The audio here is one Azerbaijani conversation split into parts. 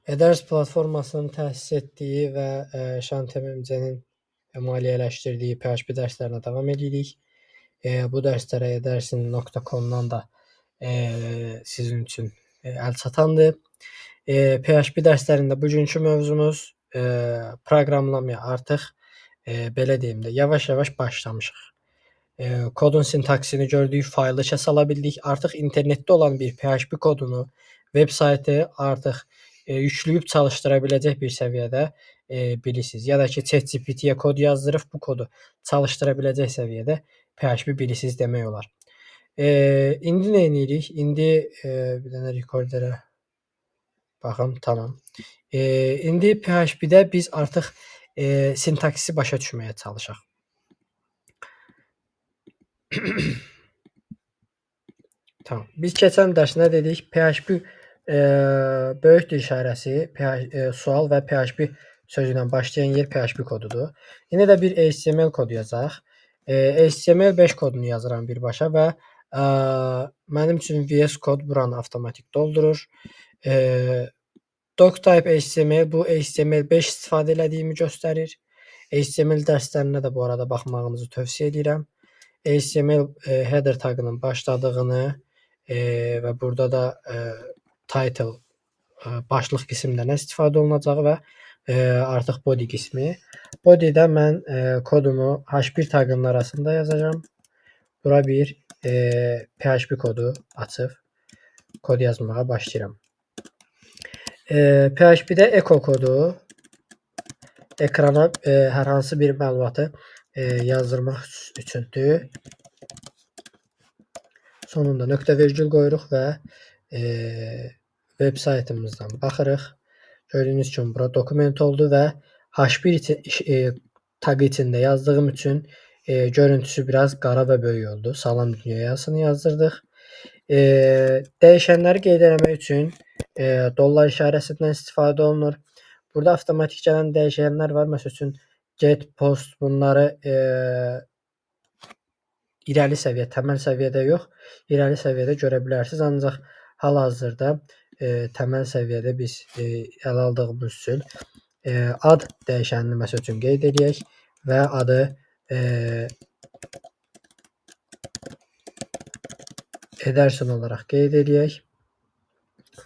E-dərs platformasının təsis etdiyi və Şantem MC-nin maliyyələşdirdiyi PHP dərslərinə davam edirik. Bu dərslərə edersin.com-dan da sizin üçün əl çatandır. PHP dərslərində bugünkü mövzumuz proqramlamaya artıq belə deyim də yavaş-yavaş başlamışıq. Kodun sintaksini gördük, faylı işə sala bildik. Artıq internetdə olan bir PHP kodunu, veb saytı artıq yükləyib çalışdıra biləcək bir səviyyədə bilirsiniz. Ya da ki, ChatGPT-yə kod yazdırıb bu kodu çalışdıra biləcək səviyyədə PHP bilirsiniz demək olar. İndi nə edirik? İndi bir dənə recorderə baxım, tamam. İndi PHP-də biz artıq sintaksisi başa düşməyə çalışaq. Tamam. Biz keçən dərs nə dedik? PHP böyükdür işarəsi, sual və PHP sözü ilə başlayan yer PHP kodudur. İndi də bir HTML kodu yazaq. HTML5 kodunu yazıram birbaşa və mənim üçün VS Code buranı avtomatik doldurur. Doctype HTML bu HTML5 istifadə elədiyimi göstərir. HTML dərslərinə də bu arada baxmağınızı tövsiyə edirəm. HTML header tagının başladığını və burada da title başlıq qismində nə istifadə olunacağı və artıq body qismi. Body'də mən kodumu H1 tagının arasında yazacağam. Bura bir PHP kodu açıb kod yazmağa başlayıram. PHP-də echo kodu ekrana hər hansı bir məlumatı yazdırmaq üçündür. Sonunda nöqtə vergül qoyuruq və web saytımızdan baxırıq. Gördüyünüz kimi bura dokument oldu və H1 taqı içində yazdığım üçün görüntüsü biraz qara və böyük oldu. Salam dünya yazısını yazdırdıq. Dəyişənləri qeyd eləmək üçün dollar işarəsindən istifadə olunur. Burada avtomatik gələn dəyişənlər var. Məsəl üçün get, post bunları irəli səviyyə, təməl səviyyədə yox, irəli səviyyədə görə bilərsiniz. Ancaq hal-hazırda təməl səviyyədə biz ələ aldığımız üçün ad dəyişənini məsəl üçün qeyd eləyək və adı Edersin olaraq qeyd eləyək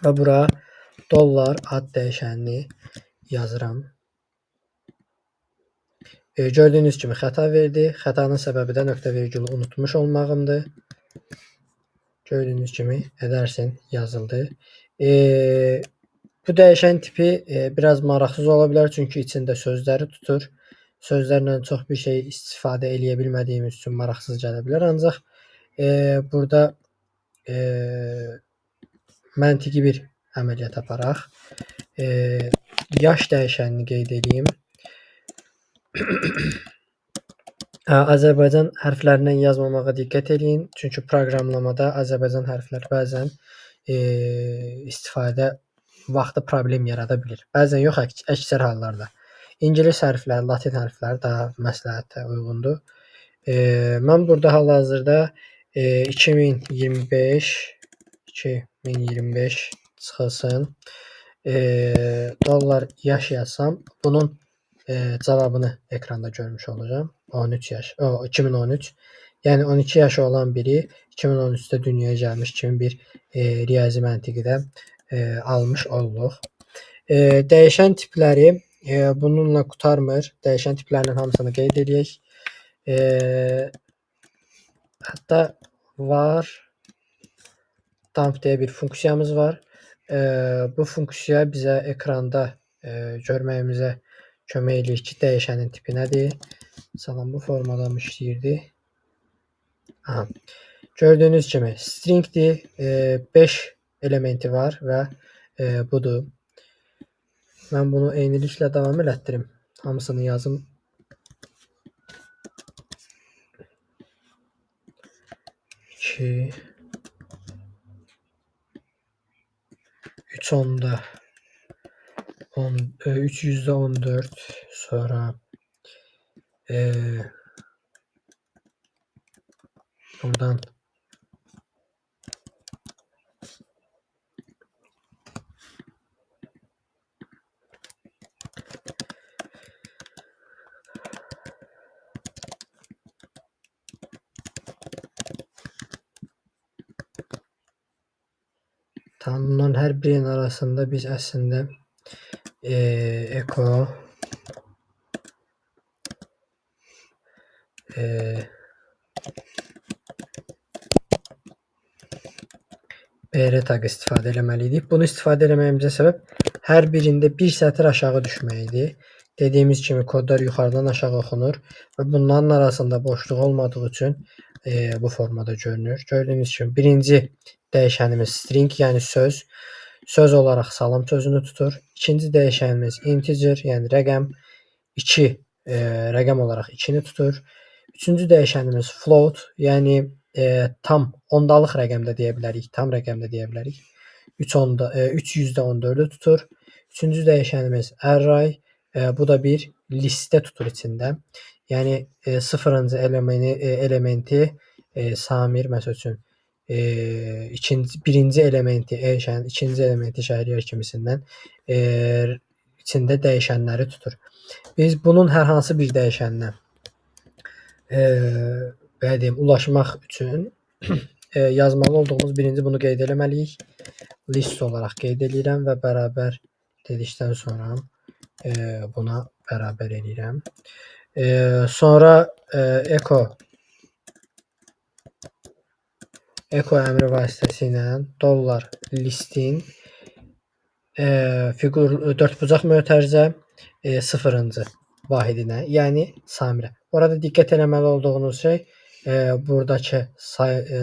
və bura dollar ad dəyişənini yazıram. Gördüyünüz kimi xəta verdi. Xətanın səbəbi də nöqtə vergülü unutmuş olmağımdır. Gördüyünüz kimi Edersin yazıldı. Bu dəyişən tipi biraz maraqsız ola bilər, çünki içində sözləri tutur. Sözlərlə çox bir şey istifadə eləyə bilmədiyimiz üçün maraqsız gələ bilər. Ancaq burada məntiqi bir əməliyyat aparaq. Yaş dəyişənini qeyd edeyim. Azərbaycan hərflərindən yazmamağa diqqət eləyin. Çünki proqramlamada Azərbaycan hərfləri bəzən istifadə vaxtı problem yarada bilir. Bəzən yox, əksər hallarda. İngilis hərfləri, latin hərfləri daha məsləhətə uyğundur. Mən burada hal-hazırda 2025 çıxılsın. Dollar yaş yazsam, bunun cavabını ekranda görmüş olacağam. 13 yaş, 2013. Yəni 12 yaşı olan biri 2013-də dünyaya gəlmiş kimi bir riyazi məntiqi də almış olduq. Dəyişən tipləri bununla qurtarmır. Dəyişən tiplərinin hamısını qeyd eləyək. Hətta var dump deyə bir funksiyamız var. Bu funksiya bizə ekranda görməyimizə kömək eləyir ki, dəyişənin tipi nədir? Salam, bu formada mı işləyirdi? Aha. Gördüyünüz kimi stringdir, 5 elementi var və budur. Mən bunu eyniliklə davam elətdirim. Hamısını yazım. 2 3 onda 10, 3,14 sonra buradan Tam bunların hər birinin arasında biz əslində echo e, BR taq istifadə eləməliydik. Bunu istifadə eləməyimizə səbəb hər birində bir sətr aşağı düşməyidir. Dediyimiz kimi kodlar yuxarıdan aşağı oxunur və bunların arasında boşluq olmadığı üçün bu formada görünür. Gördüyünüz kimi birinci dəyişənimiz string, yəni söz. Söz olaraq salam sözünü tutur. İkinci dəyişənimiz integer, yəni rəqəm. 2 rəqəm olaraq 2-ni tutur. Üçüncü dəyişənimiz float, yəni tam ondalıq rəqəm də deyə bilərik, tam rəqəm də deyə bilərik. 3,14-ü tutur. Üçüncü dəyişənimiz array, bu da bir listə tutur içində. Yəni sıfırıncı elementi Samir məsəl üçün, birinci elementi Elşən, ikinci elementi Şəhriyar kimisindən içində dəyişənləri tutur. Biz bunun hər hansı bir dəyişəninə belə deyim, ulaşmaq üçün yazmalı olduğumuz birinci bunu qeyd eləməliyik. List olaraq qeyd eləyirəm və bərabər dedikdən sonra buna bərabər eləyirəm. Sonra echo əmri vasitəsilə dollar listin fiqur dördbucaq mötərizə sıfırıncı vahidinə, yəni Samirə. Orada diqqət eləməli olduğunuz şey buradakı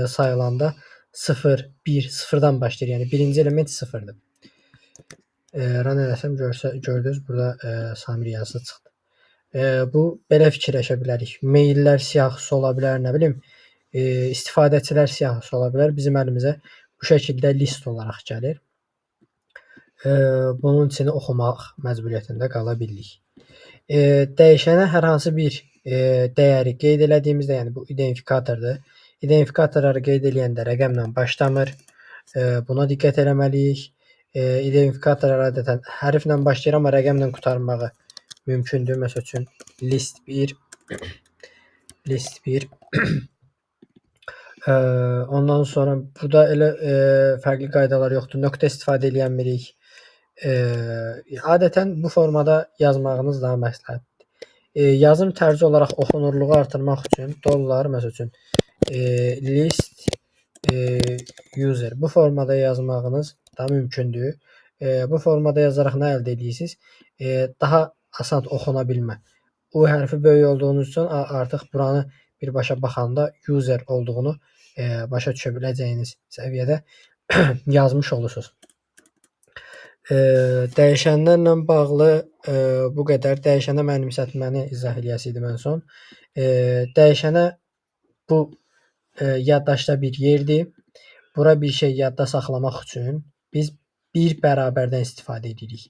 sayılanda 0, 1, 0-dan başlayır. Yəni birinci element 0-dır. Run eləsəm gördünüz burada Samir yazısı çıxdı. Bu belə fikirləşə bilərik. Maillər siyahısı ola bilər, nə bilim, istifadəçilər siyahısı ola bilər. Bizim əlimizə bu şəkildə list olaraq gəlir. Bunun içini oxumaq məcburiyyətində qala bilirik. Dəyişənə hər hansı bir dəyəri qeyd elədiyimizdə, yəni bu identifikatordur. İdentifikatorları qeyd eləyəndə rəqəmlə başlamır. Buna diqqət eləməliyik. İdentifikatorlar adətən hərflə başlayır, amma rəqəmlə qurtarmağı mümkündür. Məsəl üçün list 1, list 1. Ondan sonra burada elə fərqli qaydalar yoxdur. Nöqtə istifadə eləyənmirik. Adətən bu formada yazmağınız daha məsləhətdir. Yazım tərzi olaraq oxunurluğu artırmaq üçün dollar, məsəl üçün list user bu formada yazmağınız daha mümkündür. Bu formada yazaraq nə əldə edirsiniz? Daha asan oxuna bilmə. U hərfi böyük olduğunuz üçün artıq buranı birbaşa baxanda user olduğunu başa düşə biləcəyiniz səviyyədə yazmış olursunuz. Dəyişənlərlə bağlı bu qədər. Dəyişənə mənimsətməni izah eləyəsiydim ən son. Dəyişənə bu yaddaşda bir yerdir. Bura bir şey yadda saxlamaq üçün biz bir bərabərdən istifadə edirik.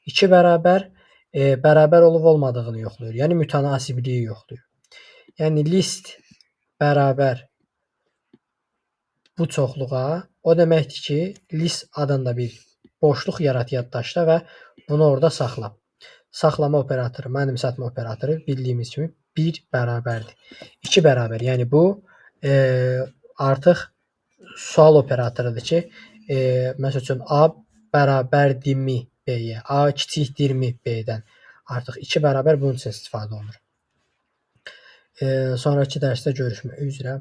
2 bərabər bərabər olub olmadığını yoxlayır. Yəni mütənasibliyi yoxlayır. Yəni list bərabər bu çoxluğa, o deməkdir ki, list adında bir boşluq yarat yaddaşda və bunu orada saxla. Saxlama operatoru, mənimsətmə operatoru bildiyimiz kimi 1 bərabərdir. 2 bərabər, yəni bu artıq sual operatorudur ki, məsəl üçün A bərabərdirmi B-yə, A kiçikdirmi B-dən. Artıq 2 bərabər bunun üçün istifadə olunur. Sonrakı dərsdə görüşmək üzrə.